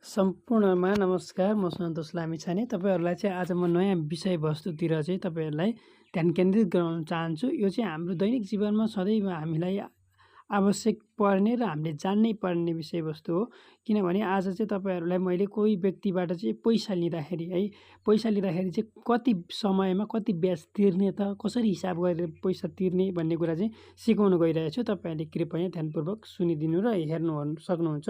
सम्पूर्णमा नमस्कार। म सन्तोष लामिछाने तपाईहरुलाई चाहिँ आज म नयाँ विषयवस्तुतिर चाहिँ तपाईहरुलाई ध्यान केन्द्रित गराउन चाहन्छु। यो चाहिँ हाम्रो दैनिक जीवनमा सधैँ हामीलाई आवश्यक पर्ने र हामीले जान्नै पर्ने विषयवस्तु हो। किनभने आज चाहिँ तपाईहरुलाई मैले कोही व्यक्तिबाट चाहिँ पैसा लिँदाखेरि चाहिँ कति समयमा कति ब्याज तिर्ने त कसरी हिसाब गरेर पैसा तिर्ने भन्ने कुरा चाहिँ सिकाउन गइरहेको छु। तपाईहरुले कृपया ध्यानपूर्वक सुनिदिनु र हेर्नु सक्नुहुन्छ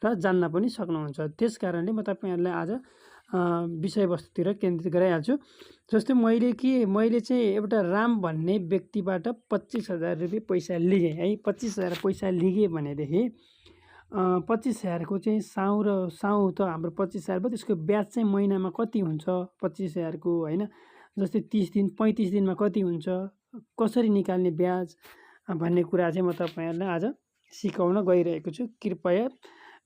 र जान्न पनि सक्नुहुन्छ। त्यसकारणले म तपाईहरुलाई आज विषयवस्तुतिर केन्द्रित गराइहाल्छु। जस्तै मैले चाहिँ एउटा राम भन्ने व्यक्तिबाट 25,000 रुपैयाँ पैसा लिएँ है। 25,000 पैसा लिएँ भनेदेखि 25,000 को चाहिँ साउँ त हाम्रो 25,000 भयो। त्यसको ब्याज चाहिँ महिनामा कति हुन्छ 25,000 को हैन। जस्तै 30 दिन 35 दिनमा कति हुन्छ, कसरी निकाल्ने ब्याज भन्ने कुरा चाहिँ म तपाईहरुलाई आज सिकाउन गइरहेको छु। कृपया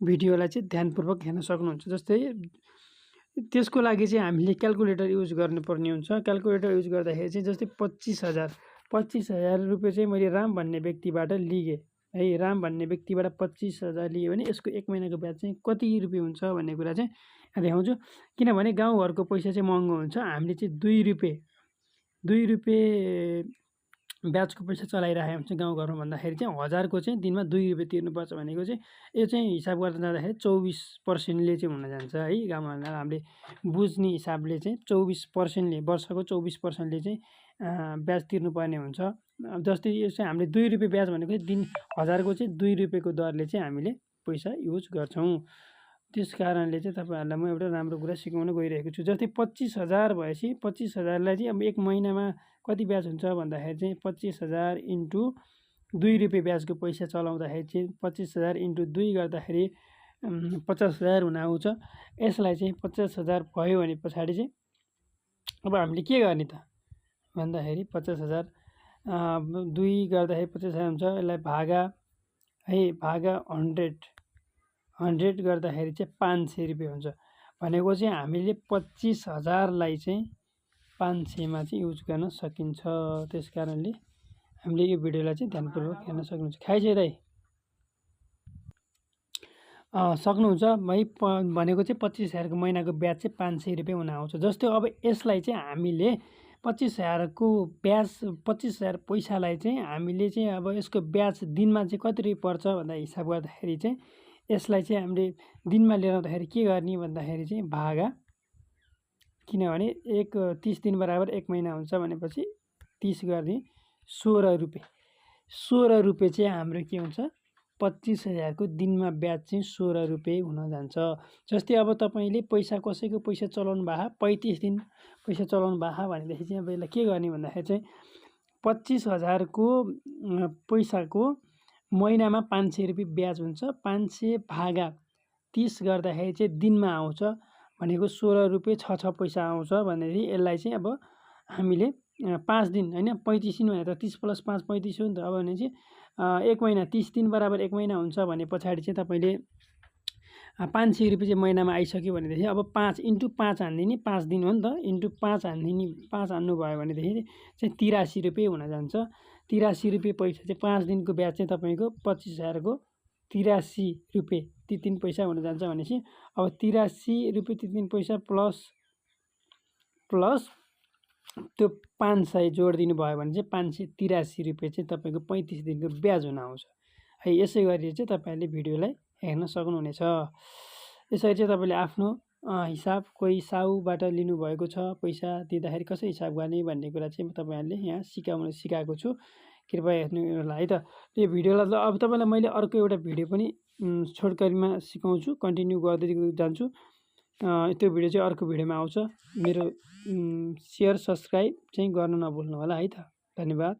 भिडियोलाई चाहिँ ध्यानपूर्वक हेर्न सक्नुहुन्छ। जस्तै त्यसको लागि चाहिँ हामीले क्याल्कुलेटर युज गर्नुपर्ने हुन्छ। क्याल्कुलेटर युज गर्दाखेरि चाहिँ जस्तै 25,000 रुपैयाँ चाहिँ मैले राम भन्ने व्यक्तिबाट लिएँ है। राम भन्ने व्यक्तिबाट 25,000 लिएँ भने यसको 1 महिनाको ब्याज चाहिँ कति रुपैयाँ हुन्छ भन्ने कुरा चाहिँ देखाउँछु। किनभने गाउँघरको पैसा चाहिँ महँगो हुन्छ। हामीले चाहिँ 2 रुपैयाँ ब्याजको पैसा चलाइरहेको हुन्छ गाउँघरमा भन्दाखेरि चाहिँ 1000 को चाहिँ दिनमा 2 रुपैयाँ तिर्नुपर्छ भनेको चाहिँ यो चाहिँ हिसाब गर्दा जाँदाखेरि 24% चाहिँ हुन जान्छ है। गाउँमा हामीले बुझ्ने हिसाबले चाहिँ 24% वर्षको 24% चाहिँ ब्याज तिर्नुपर्ने हुन्छ। जस्तै यो चाहिँ हामीले 2 रुपैयाँ ब्याज भनेको दिन 1000 को चाहिँ 2 रुपैयाँको दरले चाहिँ हामीले पैसा युज गर्छौँ। त्यसकारणले चाहिँ तपाईहरुलाई म एउटा राम्रो कुरा सिकाउन गइरहेको छु। जस्तै 25,000 भएपछि 25,000 लाई चाहिँ अब 1 महिनामा कति ब्याज हुन्छ भन्दाखेरि चाहिँ 25,000 इन्टु 2 रुपैयाँ ब्याजको पैसा चलाउँदाखेरि चाहिँ 25,000 इन्टु 2 गर्दाखेरि 50,000 हुन आउँछ। यसलाई चाहिँ 50,000 भयो भने पछाडि चाहिँ अब हामीले के गर्ने त भन्दाखेरि 50,000 2 गर्दाखेरि 50,000 हुन्छ। यसलाई भागा 100 गर्दाखेरि चाहिँ 500 रुपैयाँ हुन्छ। भनेको चाहिँ हामीले 25,000 लाई चाहिँ 500 मा चाहिँ युज गर्न सकिन्छ। त्यसकारणले हामीले यो भिडियोलाई चाहिँ ध्यानपूर्वक हेर्न सक्नुहुन्छ। खाइछे दाइ सक्नुहुन्छ है। भनेको चाहिँ 25,000 को महिनाको ब्याज चाहिँ 500 रुपैयाँ हुन आउँछ। जस्तै अब यसलाई चाहिँ हामीले 25,000 को ब्याज 25,000 पैसालाई चाहिँ हामीले चाहिँ अब यसको ब्याज दिनमा चाहिँ कति रुपैयाँ पर्छ भन्दा हिसाब गर्दाखेरि चाहिँ यसलाई चाहिँ हामीले दिनमा लिएर आउँदाखेरि के गर्ने भन्दाखेरि चाहिँ भागा, किनभने 30 दिन बराबर 1 महिना हुन्छ भनेपछि 30 गर्ने 16 रुपैयाँ। 16 रुपैयाँ चाहिँ हाम्रो के हुन्छ 25,000 को दिनमा ब्याज चाहिँ 16 रुपैयाँ हुन जान्छ। जस्तै अब तपाईले पैसा कसैको पैसा चलाउनु भए 35 दिन पैसा चलाउनु भए भनेदेखि चाहिँ अब यसलाई के गर्ने भन्दाखेरि चाहिँ 25,000 को पैसाको महिनामा 500 रुपैयाँ ब्याज हुन्छ। 500 भागा 30 गर्दाखेरि चाहिँ दिनमा आउँछ भनेको 16 रुपैयाँ 6 पैसा आउँछ। भनेदेखि यसलाई चाहिँ अब हामीले 5 दिन हैन 35 दिन भने त 30 + 5 35 हो नि त। अब भने चाहिँ 1 महिना 30 दिन बराबर 1 महिना हुन्छ भने पछाडि चाहिँ तपाईले 500 रुपैयाँ चाहिँ महिनामा आइसक्यो भनेदेखि अब 5 × 5 हान्दिने 5 दिन हो नि त। इन्टु 5 हान्दिने 5 हान्नु भयो भनेदेखि चाहिँ 83 रुपैयाँ हुन जान्छ। 83 रुपैयाँ पैसा चाहिँ 5 दिनको ब्याज चाहिँ तपाईको 25,000 को 83 रुपैयाँ 3 पैसा हुन जान्छ भनेपछि अब 83 रुपैयाँ 3 पैसा प्लस त्यो 500 जोडिदिनु भयो भने चाहिँ 583 रुपैयाँ चाहिँ तपाईको 35 दिनको ब्याज हुन आउँछ है। यसै गरी चाहिँ तपाईहरुले भिडियोलाई हेर्न सक्नुहुनेछ। यसरी चाहिँ तपाईले आफ्नो हिसाब कोही साउबाट लिनु भएको छ पैसा दिँदाखेरि कसरी हिसाब गर्ने भन्ने कुरा चाहिँ तपाईहरुले यहाँ सिकाएको छु। कृपया हेर्नु होला है त। यो भिडियोलाई अब तपाईलाई मैले अर्को एउटा भिडियो पनि छोटकरीमा सिकाउँछु, कन्टिन्यू गर्दै जान्छु। त्यो भिडियो चाहिँ अर्को भिडियोमा आउँछ। मेरो सेयर सब्स्क्राइब चाहिँ गर्न नभुल्नु होला है त। धन्यवाद।